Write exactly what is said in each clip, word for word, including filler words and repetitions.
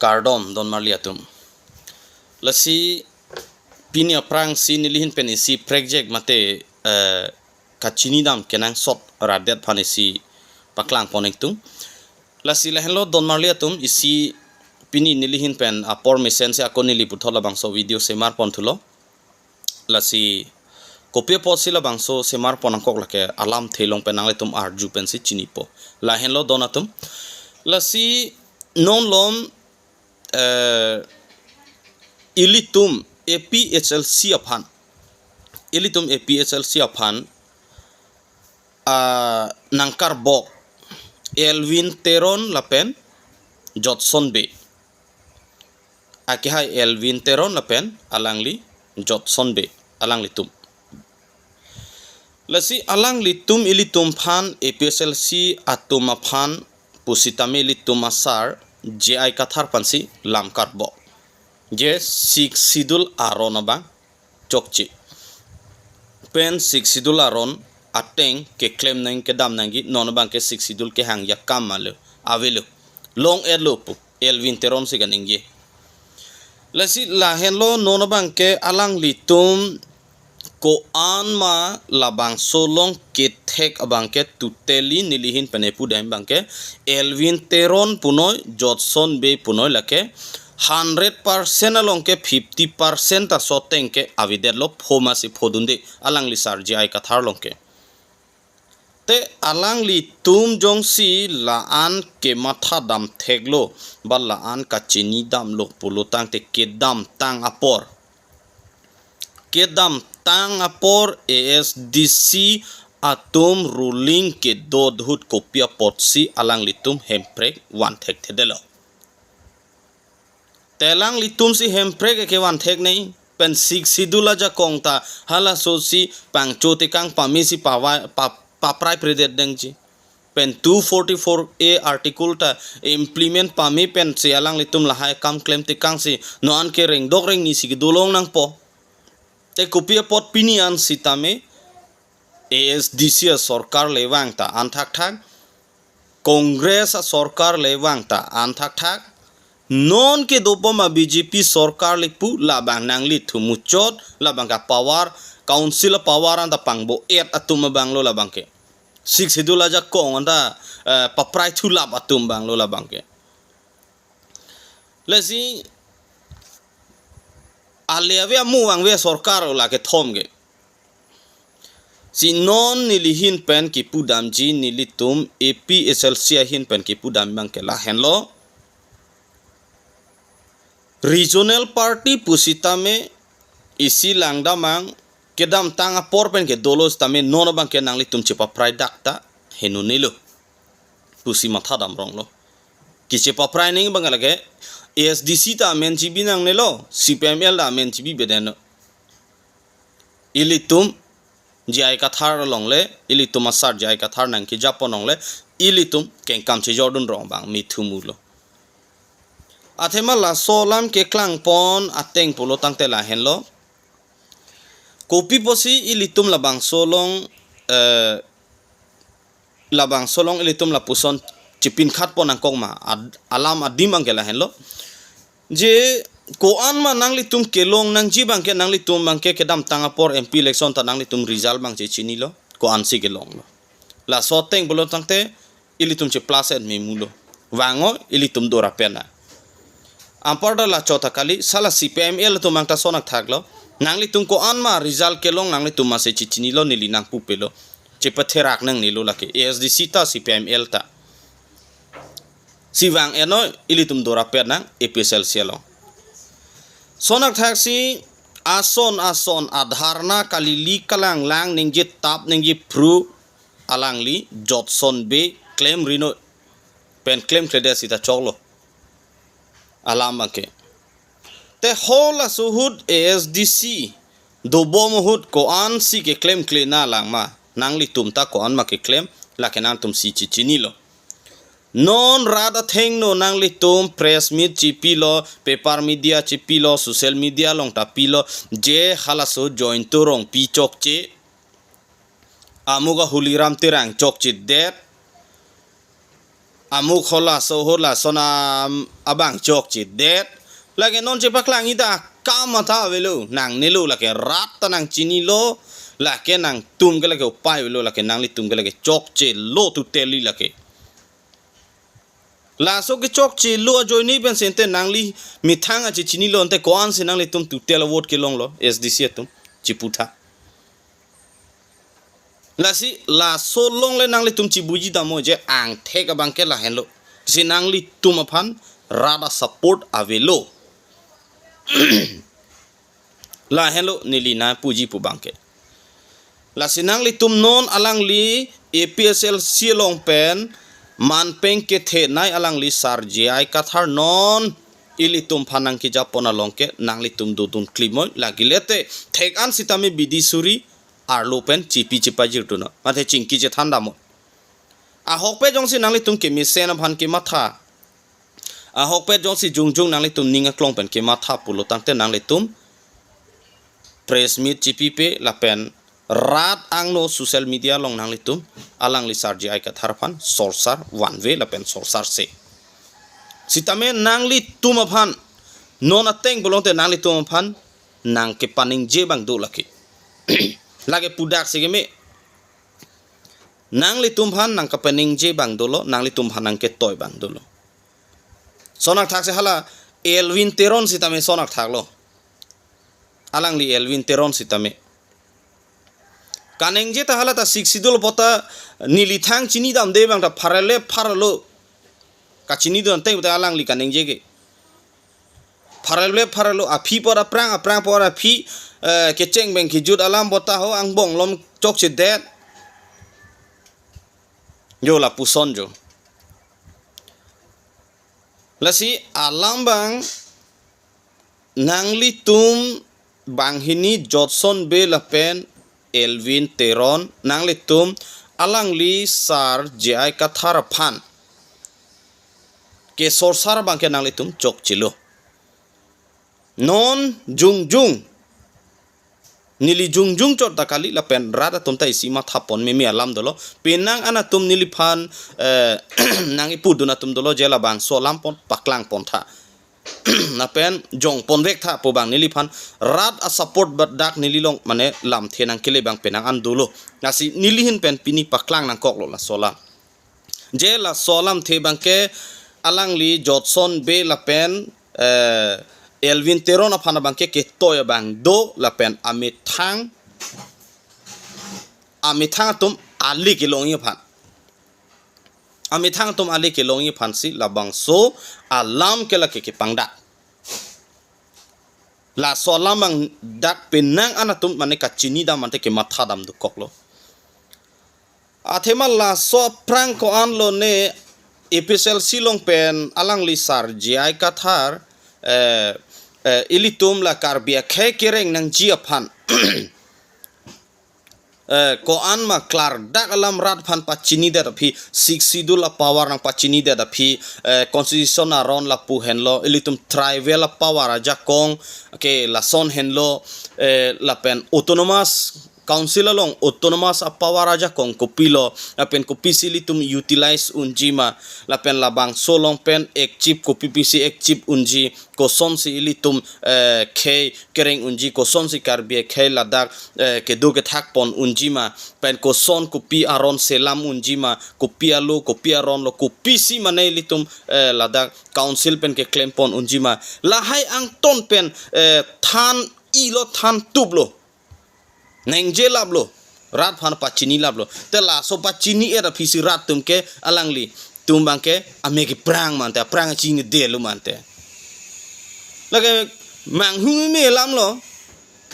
Kardom don marli atum. Lasi pini aphrangsi nelihin pen isi prekjak mate, eh, kachinidam kenangsot rat-det aphan isi paklangpon ingtung. Lasi lahenlo don marli atum, isi pini nelihin pen apor mesensi ako neli puthot labangso video semarpon thulo. Lasi kopi apotsi labangso semarpon nangkok lake alamthe along pen nanglitum arju pensi chinipo. Lahenlo don atum. Lasi non malom, eh, ilitum A P H L C aphan, ilitum A P H L C aphan, ah, nangkarbok Elwin Teron lapen Jotson Bey. Akehai Elwin Teron lapen alangli Jotson Bey, alanglitum. Lasi alanglitum ilitum aphan A P H L C atum aphan pusitame ilitum asar J I Kathar aphansi lam karbok. Je Sixth Schedule aron abang chokche. Pen Sixth Schedule aron ateng keklem nang kedam nangji, non abangke Sixth Schedule kehang akam ma lo, avelo. Long-etlo pu Elwin Teron si kaningje. Lasi lahenlo non abangke alanglitum ko-an ma labangso along kethek abangke totally nelihin pen epudam abangke Elwin Teron punoi, Jotson Bey punoi lake hundred percent along ke fifty percent ta soteng ke avedetlo, pho masi phodunde alangli sar J I Kathar along ke. Te alanglitum jongsi la-an kematha damtheklo, ba la-an kachinidamlo pulotangte kedamtang apor, kedamtang apor A S D C atum ruling kedo ahut kopi apotsi alanglitum hemprek vanthekthedetlo. Te alanglitumsi hemprek ke vanthek nangji, pen Sixth Schedule ajakong ta halasosi pangcho tekang pamesi pavai, pa, paprai predet nangji. Pen two forty-four A article ta implement pame pensi alanglitum lahai akam klem tekangsi non ke rengdok rengni si kedolong nangpo. Te kopi apot pini an sitame A S D C asorkar le vang ta an thakthak, Congress asorkar le vang ta an thakthak, non kedobom a B J P sorkar le pu labang nanglithum muchot, labang ka power, council power anta pangbo-et atum abanglo labangke. Sixth Schedule ajakong anta, eh, paprai thulap atum abanglo labangke. Lasi ale ave amu vangve sorkar lake thom ke. Si non nelihin pen kipudamji, nelitum A P H L C ahin pen kipudam abangke lahenlo. Regional party pusitame isi langdamang kedamtang apor pen kedolo sitame non abangke nanglitum chepaprai dak ta henonelo pusi matha damronglo. Kachepaprai nangji abang lake A S D C ta amen chibi nangnelo, C P I M L ta amen chibi bedetlo. Ilitum J I Kathar along le, ilitum asar J I Kathar nangkejapon along le, ilitum kengkam chejordun rong abang methumulo. Athema laso alam keklangpon ateng pulotangte lahenlo. Kopi apotsi ilitum labangso along, eh, labangso along ilitum lapuson chipinkhatpon nangkok ma, ad-, alam adim abangke lahenlo. Je ko-an ma nanglitum kelong nangji abangke, nanglitum abangke kedamtang apor M P election ta nanglitum result abang chechinilo, ko-ansi kelonglo. Laso ateng pulotangte ilitum che plus et memulo. Vangnon ilitum dora pena. Anparta la chot ta kali, sala C P I M L atum abang ta sonak thaklo. Nanglitum ko-an ma result kelong nanglitum masi chechinilo, neli nangpupelo. Chepatherak nangnelo lake. A S D C ta C P I M L ta. Si vang-etnon ilitum dora pet nang A P H L C along. Sonak thaksi ason ason adharna kalili kalanglang ningje tap ningje phru alangli Jotson Bey klemri non pen klemkledet sita choklo. Alam abangke. Te halaso ahut A S D C dobom ahut ko-ansi keklemkle nanglang ma. Nanglitum ta ko-an ma keklem, lake nangtumsi chechinilo. Non rat athengno nanglitum press meet chepilo, paper media chepilo, social media along ta pilo, je halaso Jointu Rongpi chokche, amuk a Holiram Terang chokchedet, Amukho laso ahut lason a, abang chokchedet. Lake non chepaklang ita akam matha avelo. Nangnelo lake rat ta nangchinilo. Lake nangtum ke lake upai avelo, lake nanglitum ke lake chokchelo tuteli lake. Laso kechokchelo ajoine pensi ante nangli methang achechinilo ante ko-ansi nanglitum tutel a-vote kelonglo S D C atum. Chiputha. Lasi laso along le nanglitum chibuji dammo je angthek abangke lahenlo. Si nanglitum aphan rat a-support avelo. Lahenlo neli nangpuji pu abangke. Lasi nanglitum non alangli A P H L C along pen manpeng kethenei alangli Sar J I Kathar non ilitum aphan nangkejapon along ke nanglitum dodun klimoi lagile te thek-an sitame bidi suri arlo pen chipi chipajir tuno. Mate chingki chethan dammo. Ahokpet jongsi nanglitum kemesen aphan kematha. Ahokpet jongsi jongjong nanglitum ning aklong pen kematha pulo tangte nanglitum press meet chipipe lapen rat angno social media along nanglitum alangli Sar J I Kathar aphan sorsar vanve lapen sorsarse. Sitame nanglitum aphan non ateng pulote nanglitum aphan nangkepaningje abang do lake. Lake pudak si keme. Nanglitum aphan nangkepaningje abang dolo, nanglitum aphan nangketoi abang dolo. Sonak thak si hala Elwin Teron sitame sonak thaklo. Alangli Elwin Teron sitame. Kaningje ta hala ta Sixth Schedule apot ta neli thang chinidamde abang ta pharle pharlo. Kachinidun teng ta alangli kaningje ke. Pharle pharlo aphi apor aphrang, aphrang apor aphi, eh, kecheng beng kejut alam apot ta ho angbong lom chokchedet. Jo lapuson jo. Lasi alam abang nanglitum banghini Jotson Bey lapen Elwin Teron nanglitum alangli Sar J I Kathar aphan kesorsar abangke nanglitum chokchelo. Non jongjong neli jongjong chot ta kali lapen rat atum ta isi mathapon meme alam dolo. Penang an atum neliphan, eh, nangkepudun atum dolo je labangso alam pon paklangpon tha. Lapen jongpon vek tha pu abang neliphan rat a-support badak neli along mane lamthe nangkele abang penang an dolo. Lasi neli ahin pen pini paklang nangkoklo laso alam. Je laso alamthe abangke alangli Jotson Bey lapen, eh, Elwin Teron aphan abangke ketoi abang do lapen amethang, amethang atum ale kelongji aphan. Amethang atum ale kelongji aphansi labangso alam ke lake kepangdak. Laso alam abang dak penang an atum mane kachinidam ante kemathadam dokoklo. Athema laso aphrang ko-an lone A P H L C along pen alangli Sar J I Kathar, eh, eh, ilitum la Karbi akhei kereng nangji aphan. Eh, ko-an ma klardak alam rat aphan pachinidet aphi, Sixth Schedule a-power nangpachinidet aphi, eh, constitution aron lapu henlo, ilitum tribal a-power ajakong ke lason henlo, eh, lapen autonomous council along autonomous a-power ajakong kopilo, lapen kopisi ilitum utilize unji ma, lapen labangso along pen ek chip kopipisi ek chip unji, kosonsi ilitum, eh, khei kereng unji, kosonsi Karbi akhei ladak, eh, kedo kethak pon unji ma, pen koson kopi aron selam unji ma, kopi alo, kopi aron lo, kopisi mane ilitum, eh, ladak council pen keklem pon unji ma. Lahai angton pen, eh, than-ilo than tuplo. Ningje laplo, rat aphan pachini laplo. Te laso pachini-et aphisi rat atum ke alanglitum abangke ame keprang mante, aphrang chinidetlo mante. Lake manghumeme alamlo.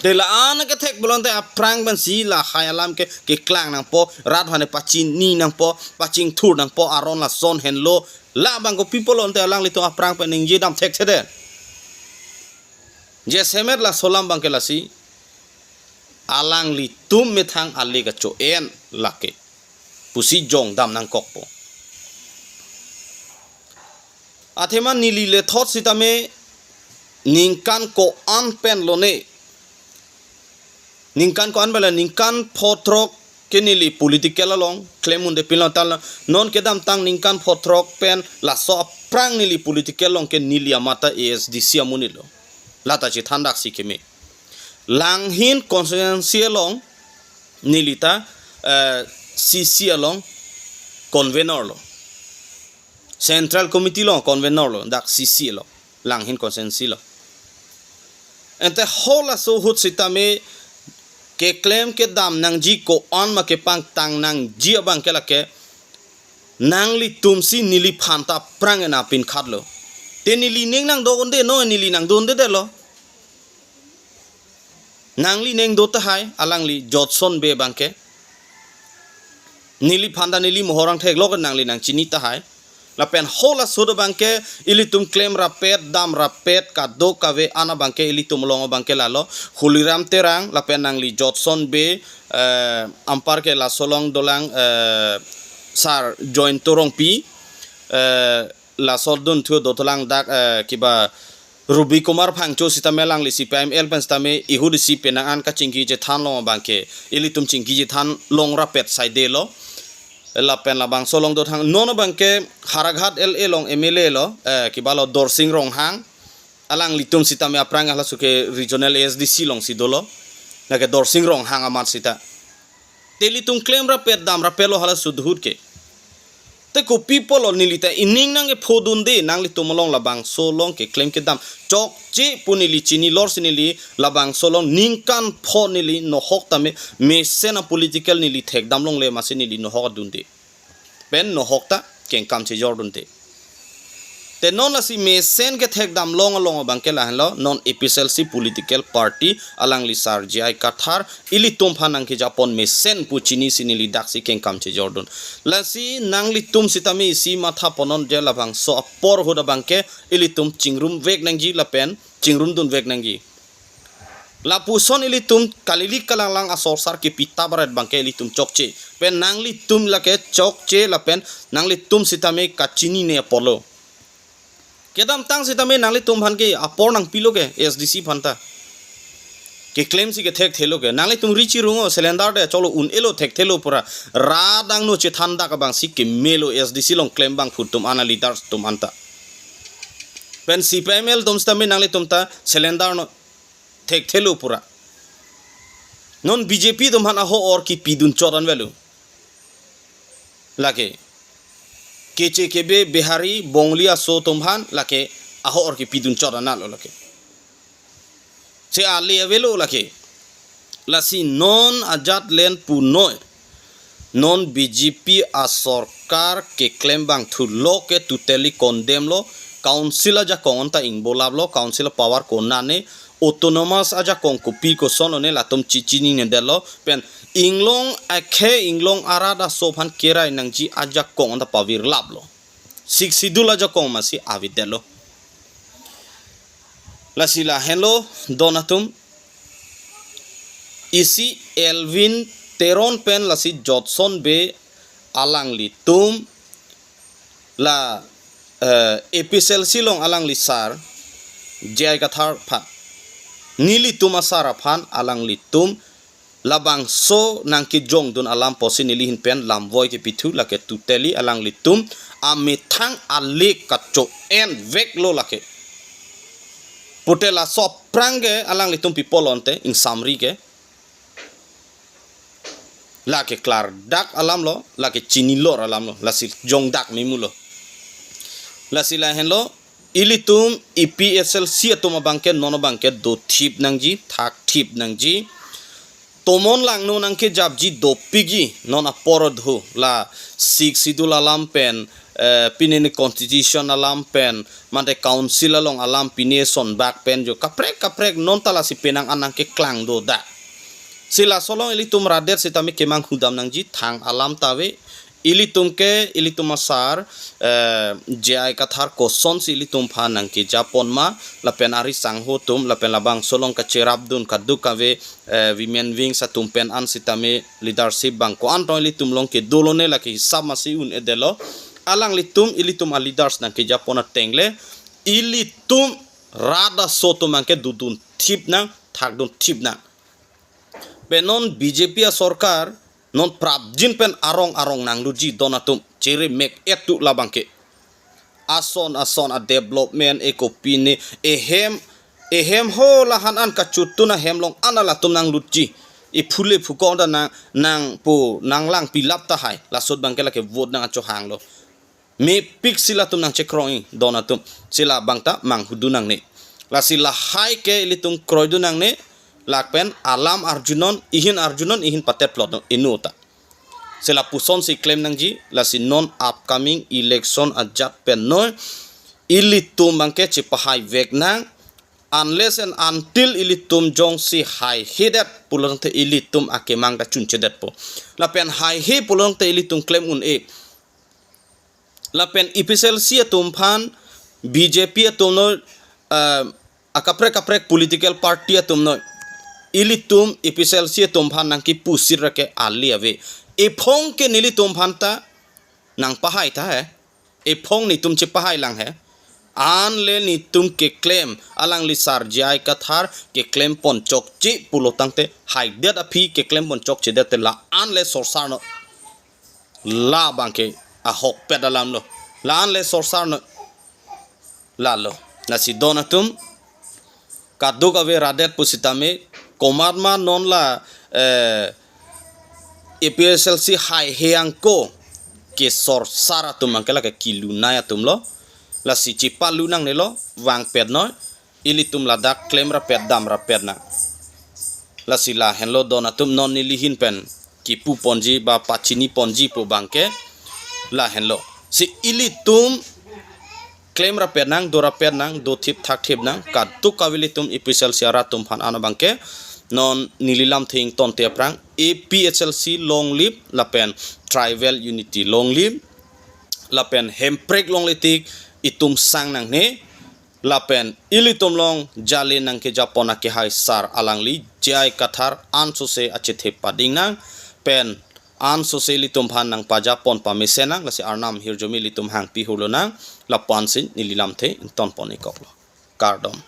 Te la-an kethek pulote aphrang pensi lahai alam ke keklang nangpo, rat aphan pachini nangpo, pachingthur nangpo, aron lason henlo. Labang kopi pulote alanglitum aphrang pen ningje dam thekthedet. Jasemet laso alam abangke lasi alanglitum methang ale kacho-en lake pusi jongdam nangkokpo. Athema neli lethot sitame ningkan ko-an pen lone. Ningkan ko-an pen lo, ningkan pho throk ke neli political along klem un-e pinlo, tanglo non kedamtang ningkan pho throk pen laso aphrang neli political along ke neli amat ta A S D C amonit lo. Lata chethan dak si keme. Langhin constituency along neli ta, eh, C C along convener lo. Central Committee along convener lo, dak C C lo, Langhin constituency lo. Ante halaso ahut sitame keklem kedam nangji ko-an ma kepangtang nangji abang ke lake nanglitum si neliphan ta aphrang ena pinkhat lo. Te neli ning nangdo un-e, no, neli nangdo un-e detlo. Nangli ning do tahai, alangli Jotson Bey abang ke. Neliphan ta neli mohor angthek lo ke nangli nangchini tahai. Lapen halaso ahut abang ke ilitum klem rapet, dam rapet, kadokave an abang ke ilitum along abang ke lalo. Holiram Terang, lapen nangli Jotson Bey, eh, anpar ke laso along dolang, eh, Sar Joyinto Rongpi, eh, laso dunthu dolang dak, eh, kiba Ruby Kumar Phangcho sitame alangli C P I M L pen sitame ihut isi penang an kachingki chethan long abang ke ilitum chingki chethan long rapet saide lo. Lapen labangso along dothang non abang ke Howraghat L A along M L A lo, eh, kiba lo Dorsing Ronghang, alanglitum sitame aphrang halaso ke regional A S D C along si dolo. Lake Dorsing Ronghang amat sita. Te ilitum klem rapet dam rapet lo halaso ahut ke. Te kopi pulo neli ta ining nangkepho un-e, nanglitum along labangso along keklem kedam chokche pu neli chini lor si neli labangso along ningkan pho neli nohok tame mesen a political neli thekdam longle, masi neli nohok adun-e. Pen nohok ta kengkam chejor un-e. Te non lasi mesen kethekdam long along abang ke lahenlo, non A P H L C political party alangli Sar J I Kathar ilitum aphan nangkejapon mesen pu chini si neli dak si kengkam chejor un-e. Lasi nanglitum sitame isi matha pon non je labangso apor ahut abang ke ilitum chingrum vek nangji lapen chingrum dun vek nangji. Lapuson ilitum kalilik kalanglang asor sar kepi ta barat abang ke ilitum chokche. Pen nanglitum lake chokche lapen nanglitum sitame kachinine apor lo. Kedamtang sitame nanglitum aphan ke apor nangpilo ke A S D C aphan ta. Keklem si kethekthelo ke. Nanglitum ri chirung-o, cylinder de cholo un-elo thekthelo pura. Rat angno chethan dak abang si kemelo A S D C along klem abang phu atum an, a leaders atum an ta. Pen C P I M L atum sitame nanglitum ta cylinder no thekthelo pura. Non B J P atum aphan aho-or kepidun chot an avelo. Lake K C K B Bihari, Bongali aso atum aphan lake aho-or kepidun chot anat lo lake. Se ale avelo lake. Lasi non ajat len punoi. Non B J P asorkar keklem abang thu lo ke totally condemn lo. Council ajakong anta ingbolap lo, council power konane, autonomous ajakong kopi koson lone latum chechinine detlo, pen inglong akhei inglong arat aso aphan kerai nangji ajakong anta pavirlap lo. Sixth Schedule ajakong masi avedetlo. Lasi lahenlo don atum, isi Elwin Teron pen lasi Jotson Bey alanglitum la, eh, A P H L C along alangli Sar J I Kathar aphan, nelitum asar aphan alanglitum labangso nangkejongdun alam pusi neli ahin pen lamvoi kepi thu, lake totally alanglitum amethang ale kacho-en vek lo lake. Pute laso aphrang ke alanglitum pi pulo ante ingsamri ke. Lake klardak alam lo, lake chinilor alam lo, lasi jongdak memulo. Lasi lahenlo, ilitum A P H L C atum abang ke non abang ke dothip nangji, thakthip nangji. Tomon langno nangkejapji dopikji non apor adhu, la Sixth Schedule alam pen, eh, pine ne constitution alam pen, mate council along alam pine sonbak pen jo kaprek kaprek non ta lasi penang an nangkeklang do dak. Si laso along ilitum rat det sitame kemanghudam nangji, thang alam ta ave. Ilitum ke, ilitum asar, eh, J I Kathar kosonsi ilitum aphan nangkejapon ma, lapen ari sangho atum, lapen labangso along kacherapdun kadokave, eh, women wings atum pen an sitame leadership abang ko-an tong ilitum along kedo lone lake hisap masi un-edetlo. Alanglitum ilitum a leaders nangkejapon ateng le ilitum rat aso atum abang ke dodunthip nang, thakdunthip nang. Pen non B J P asorkar Non prapjin pen arong arong nanglutji don atum, chere mek etu labangke. Ason ason a development e kopine, ehem ehem ho lahan an kachutun ahem along an latum nanglutji. Iphule phukong ta nang nangpo nanglang pilap tahai. Laso abangke lake vote nang achohanglo. Mepik si latum nangchekroi don atum. Si labang ta manghudun nangne. Lasi lahai ke ilitum kroidun nangne. Lapen alam arjunon, ihin arjunon, ihin patet plot non, inu ta. Si lapuson si klem nangji, lasi non upcoming election ajat pen noi, ilitum abangke chepahai vek nang, unless and until ilitum jongsi haihedet pulo tangte ilitum akemang ta chunchedetpo. Lapen haihe pulo tangte ilitum klem un-e. Lapen A P H L C atum aphan, B J P atum noi, eh, akaprek kaprek political party atum noi. Ilitum A P H L C atum aphan nangkipu sir ra ke ali ave. Ephong ke nelitum aphan ta nangpahai tahai. Ephong netum chepahai lang he. Anle netum keklem alangli Sar J I Kathar keklem pon chokche pulo tangte haidet aphi keklem pon chokchedet te la-an le sorsar non. Labangke ahokpet alam lo. La-an le sorsar non. Lalo. Lasi don atum kaduk ave radet pusitame komatma non la, eh, A P H L C haihe angko kesorsar atum abangke lake kelunai atum lo. Lasi chepalu nangnelo, vangpet noi. Ilitum ladak klem rapet dam rapet nang. Lasi lahenlo don atum, non neli ahin pen kipu ponji ba pachini ponji pu abangke lahenlo. Si ilitum klem rapet nang, do rapet nang, do thip thak thip nang, kaduk kave ilitum A P H L C arat atum aphan an abangke non neli lamthe ingtonte aphrang A P H L C long live lapen tribal unity long live lapen Hemprek longle tik itum sang nangne. Lapen ilitum along jale nangkejapon akehai sar alangli J I Kathar ansose achethe pading nang pen ansose ilitum aphan nangpajapon pamesen nang, lasi Arnam ahirjume ilitum hangpi hurlo nang, lapu-an si neli lamthe ingtonpon-ik koklo. Kardom.